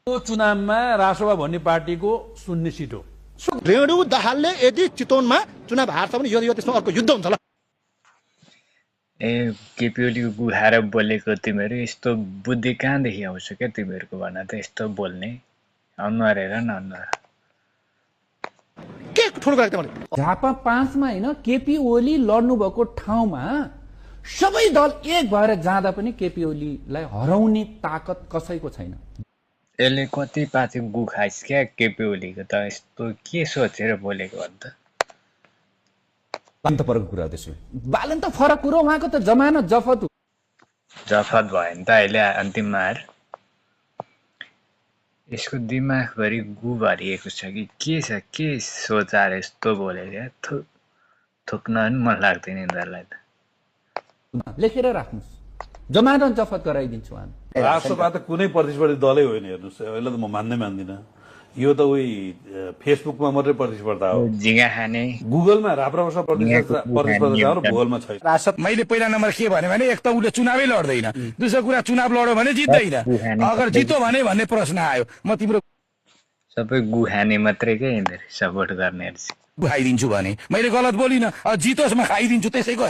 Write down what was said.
यो चुनावमा रासोपा भन्ने पार्टीको 0 सिट हो। रेणु दाहालले यदि चितवनमा चुनाव हार्छ भने यो त्यसमा अर्को युद्ध हुन्छ ल। केपी ओलीको गुहाएर बोलेको तिमीहरू यस्तो बुद्धि कहाँदेखि आउँछ क्या तिमीहरूको भन त यस्तो बोल्ने अनुहार हेर न अनुहार के ठुलो गरेको मैले झापा 5 मा हैन केपी ओली लड्नु भएको ठाउँमा सबै दल एक भएर जाँदा पनि केपी ओलीलाई हराउने ताकत कसैको छैन। यसले कति पाथी गु खाइस् क्या केपी ओलीको त यस्तो के सोचेर बोलेको अन्त बालन त फरक कुरा त्यसो बालन त फरक कुरो उहाँको त जमानत जफत हो। जफत भयो नि त अहिले अन्तिममा आएर यसको दिमागभरि गु भरिएको छ कि के छ के सोचाएर यस्तो बोलेको क्या थुक्न पनि मन लाग्दैन यिनीहरूलाई त लेखेर राख्नुस् जमानत जफत गराइदिन्छु हामी। रासोपा त कुनै प्रतिस्पर्धी दलै होइन हेर्नुस् अहिले त म मान्दिनँ यो त उही फेसबुकमा मात्रै प्रतिस्पर्धा हो। झिँगा खाने गुगलमा राप्रपासँग प्रतिस्पर्धा छ र भूगोलमा छैन। मैले पहिला नम्बर के भने एक त उसले चुनावै लड्दैन दोस्रो कुरा चुनाव लड्यो भने जित्दैन अगर जित्यो भने भन्ने प्रश्न आयो म तिम्रो सबै गु खाने मात्रै क्या यिनीहरू सपोर्ट गर्नेहरू खाइदिन्छु भने मैले गलत बोलिनँ जितोस् म खाइदिन्छु त्यसैको